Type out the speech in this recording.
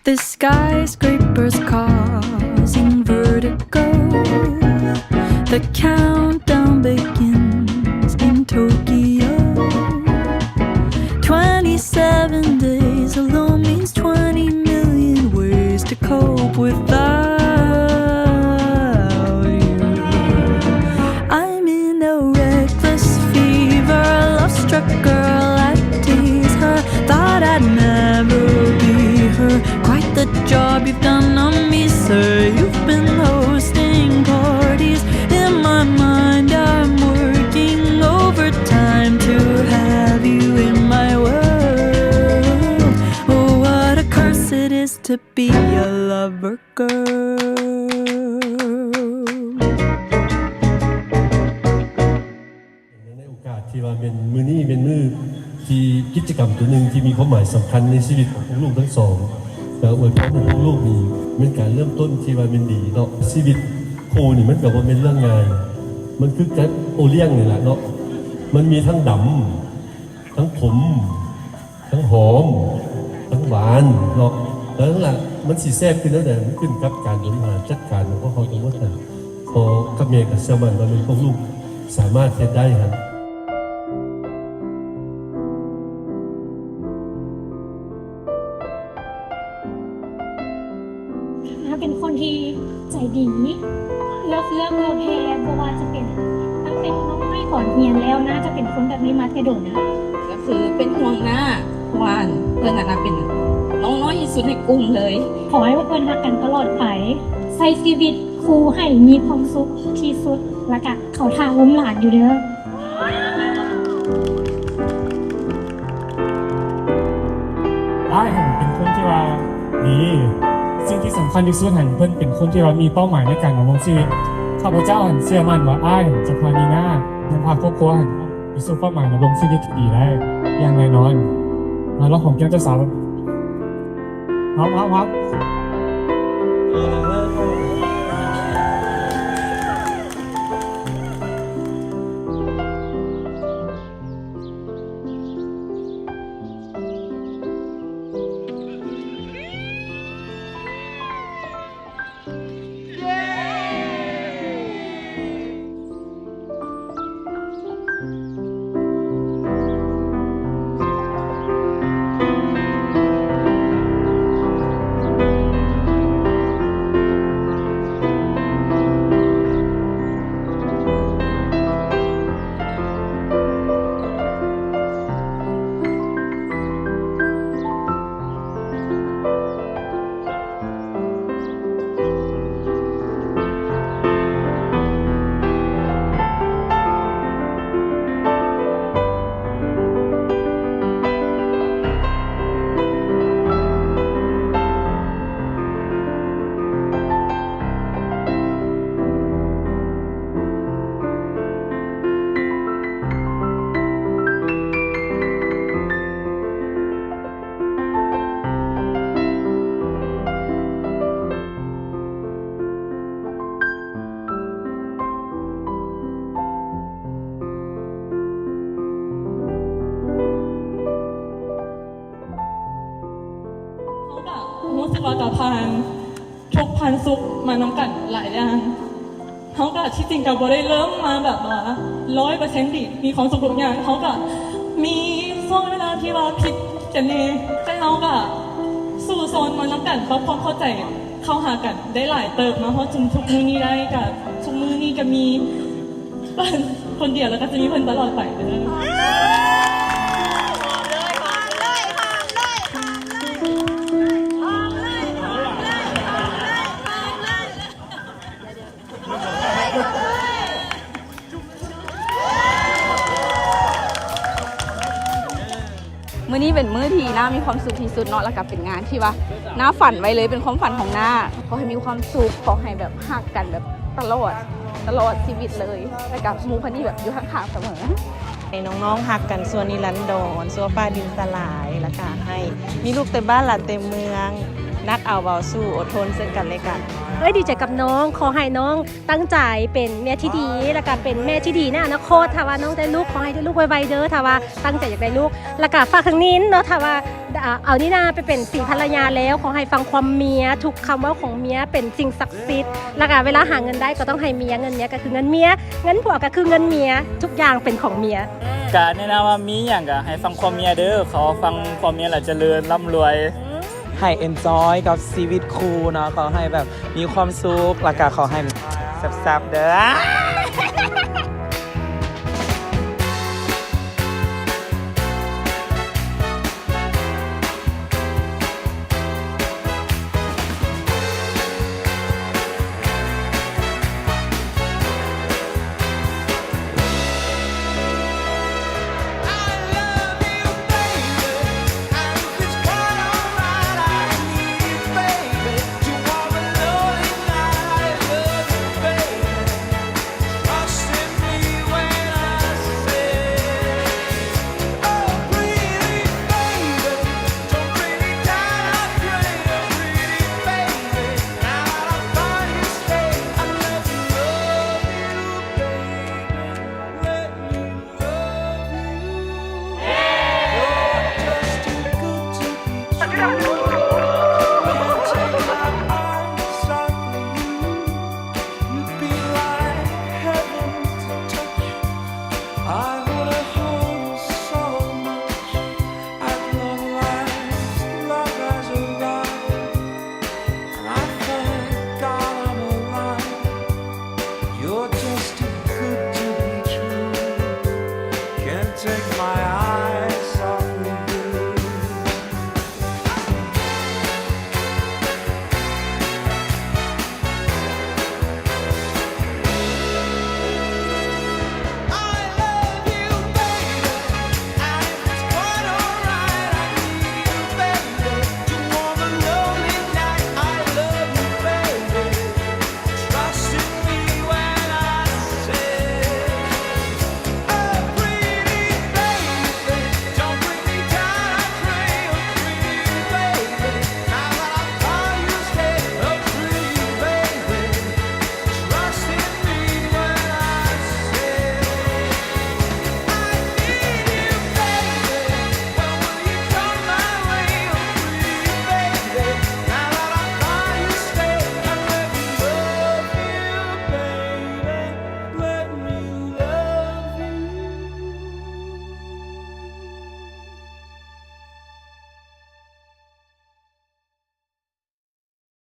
The skyscrapers causing vertigo. The countdown begins in Tokyo. Twenty-seven days alone means twenty million ways to cope without you. I'm in a reckless fever, love struck girl, I tease her. Thought I'd never be her. Quite the job you've done on me, sir. You've been hosting parties. In my mind, I'm working overtime to have you in my world. Oh, what a curse it is to be a lover girl. ໃນໂອກາດທີ່ວ່າແມ່ນມື້ນີ້ແມ່ນມື້ທີ່ກິດຈະກຳຕົວໜຶ່ງທີ່ມີຄວາມໝາຍສຳຄັນໃນຊີວິດຂອງພວກລູກທັງສອງ ແລະ ອວຍພອນໃຫ້ພວກລູກນີ້ແມ່ນການເລີ່ມຕົ້ນທີ່ວ່າແມ່ນດີເນາະ. ຊີວິດຄູ່ນີ້ມັນກໍບໍ່ແມ່ນເລື່ອງງ່າຍ ມັນຄືກັບໂອລ້ຽງນີ້ແຫຼະເນາະ ມັນມີທັງດຳ ທັງຂົມ ທັງຫອມ ທັງຫວານເນາະ. ແລ້ວນັ້ນລະ ມັນຊິແຊບຂຶ້ນແນວໃດ ມັນຂຶ້ນກັບການບໍລິຫານຈັດການຂອງພວກເຮົາທັງໝົດຫັ້ນ. ພໍ່ກັບແມ່ກໍເຊື່ອໝັ້ນວ່າແມ່ນພວກລູກສາມາດເຮັດໄດ້ຫັ້ນ. ນ້າເປັນຄົນທີ່ໃຈດີ ເອີເຟື່ອເຜື່ອແຜ່ ບໍ່ວ່າຈະເປັນຕັ້ງແຕ່ນ້ອຍກ່ອນຮຽນແລ້ວ ນ້າຈະເປັນຄົນແບບນີ້ມາແຕ່ດົນ. ກໍຄືເປັນຫ່ວງນ້າ ເພາະວ່າເພິ່ນຫັ້ນນະເປັນນ້ອງນ້ອຍທີ່ສຸດໃນກຸ່ມເລີຍ. ຂໍໃຫ້ພວກເພິ່ນຮັກກັນຕະຫຼອດໄປ ໃຊ້ຊີວິດຄູ່ໃຫ້ມີຄວາມສຸກທີ່ສຸດ ແລ້ວກະເຂົ້າຖ້າໂຮມຫຼານຢູ່ເດີ. ອ້າຍຫັ້ນເປັນຄົນທີ່ວ່າດີ ສິ່ງທີ່ສຳຄັນທີ່ສຸດຫັ້ນ ເພິ່ນເປັນຄົນທີ່ວ່າມີເປົ້າໝາຍໃນການດຳລົງຊີວິດ. ຂ້າພະເຈົ້າຫັ້ນເຊື່ອໝັ້ນວ່າອ້າຍຫັ້ນຈະພາມີນາ ນຳພາຄອບຄົວຫັ້ນໄປສູ່ເປົ້າໝາຍດຳລົງຊີວິດທີ່ດີໄດ້ຢ່າງແນ່ນອນ. ມາລອງຫອມແກ້ມເຈົ້າສາວ. ຫອມ ຫອມ ຫອມ. ເຮົາກະຮູ້ສຶກວ່າກະຜ່ານ ທຸກຜ່ານສຸກມານຳກັນຫຼາຍຢ່າງ. ເຮົາກະທີ່ຈິງກະບໍ່ໄດ້ເລີ່ມມາແບບວ່າຮ້ອຍເປີເຊັນດີ ມີຄວາມສຸກທຸກຢ່າງ. ເຮົາກະມີຊ່ວງເວລາທີ່ວ່າຜິດກັນແດ່ ແຕ່ເຮົາກະສູ້ຊົນມານຳກັນ ປັບຄວາມເຂົ້າໃຈເຂົ້າຫາກັນໄດ້ຫຼາຍເຕີບ ມາຮອດຈົນທຸກມື້ນີ້ໄດ້. ກະທຸກມື້ນີ້ກະມີ ເພິ່ນຄົນດຽວ ແລ້ວກໍຈະມີເພິ່ນຕະຫຼອດໄປເດີ. ມື້ນີ້ເປັນມື້ທີ່ນ້າມີຄວາມສຸກທີ່ສຸດເນາະ ແລ້ວກໍເປັນງານທີ່ວ່ານ້າຝັນໄວ້ເລີຍ ເປັນຄວາມຝັນຂອງນ້າ. ຂໍໃຫ້ມີຄວາມສຸກ ຂໍໃຫ້ແບບຮັກກັນແບບຕະຫຼອດ ຕະຫຼອດຊີວິດເລີຍ ແລ້ວກໍໝູ່ເພິ່ນນີ້ແບບຢູ່ຂ້າງໆສະເໝີ. ໃຫ້ນ້ອງໆຮັກກັນຊົ່ວນິລັນດອນ ຊົ່ວຟ້າດິນສະຫຼາຍ ແລ້ວກໍໃຫ້ມີລູກເຕັມບ້ານຫຼານເຕັມເມືອງ ໃນ ຮັກເອົາເບົາສູ້ ອົດທົນເຊິ່ງກັນແລະກັນ. ເອີຍ ດີໃຈກັບນ້ອງ ຂໍໃຫ້ນ້ອງຕັ້ງໃຈເປັນເມຍທີ່ດີ ແລ້ວກໍເປັນແມ່ທີ່ດີໃນອະນາຄົດ. ຖ້າວ່ານ້ອງໄດ້ລູກ ຂໍໃຫ້ໄດ້ລູກໄວໆເດີ ຖ້າວ່າຕັ້ງໃຈຢາກໄດ້ລູກ. ແລ້ວກໍຝາກເຖິງນິນເນາະ ຖ້າວ່າ ອ່າ ເອົານິນາໄປເປັນສີພັນລະຍາແລ້ວ ຂໍໃຫ້ຟັງຄວາມເມຍ ທຸກຄຳເວົ້າຂອງເມຍເປັນສິ່ງສັກສິດ. ແລ້ວກໍເວລາຫາເງິນໄດ້ກໍຕ້ອງໃຫ້ເມຍ ເງິນເມຍກໍຄືເງິນເມຍ ເງິນຜົວກໍຄືເງິນເມຍ ທຸກຢ່າງເປັນຂອງເມຍ. ກະແນະນຳວ່າມີຫຍັງກະໃຫ້ຟັງຄວາມເມຍເດີ ເຂົາຟັງຄວາມເມຍແລ້ວຈະເລີນລ່ຳລວຍ. ໃຫ້ enjoy ກັບຊີວິດຄູ່ເນາະ ຂໍໃຫ້ແບບມີຄວາມສຸກ ແລ້ວກະຂໍໃຫ້ແຊບໆເດີ.